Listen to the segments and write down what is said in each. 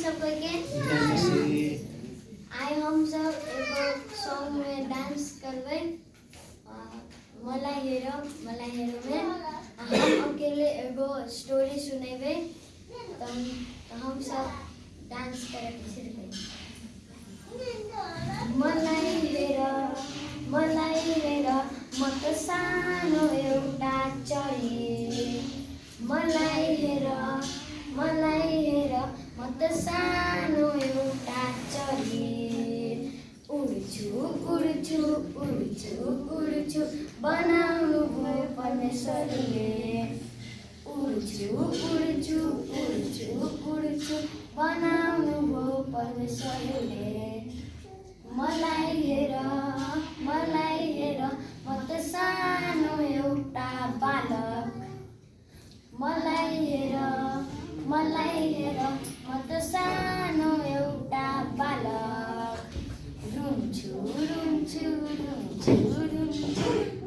सबको के आइ हम सब एगो सॉन्ग में डांस करबै। मलाई हेरो में हम अकेले एगो स्टोरी सुनेबै तो हम सब डांस करे सिर्फ मलाई हेर म त सानो एउटा चरी मलाई हेर म त सानो एउटा चरी उड्छु बनाउनु भयो परमेश्वरले उड्छु बनाउनु भयो परमेश्वरले मलाई हेर म त सानो एउटा बालक मलाई हेर म त सानो एउटा बालक रुन्छु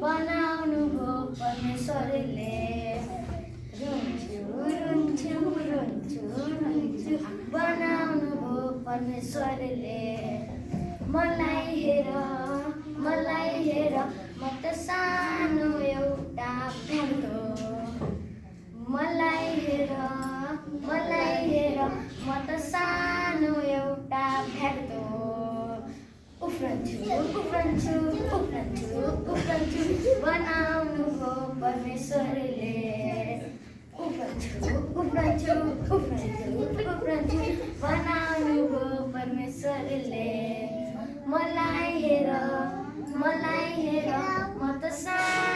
बनाउनु भयो परमेश्वरले रुन्छु बनाउनु भयो परमेश्वरले मलाई हेर म त सानो एउटा भ्याङ्दो मलाई हेर म त सानो एउटा भ्याङ्दो उफ्रन्छु बनाउनु भयो परमेश्वरले उफ्रन्छु बनाउनु भयो परमेश्वरले मलाई हेर म त सानो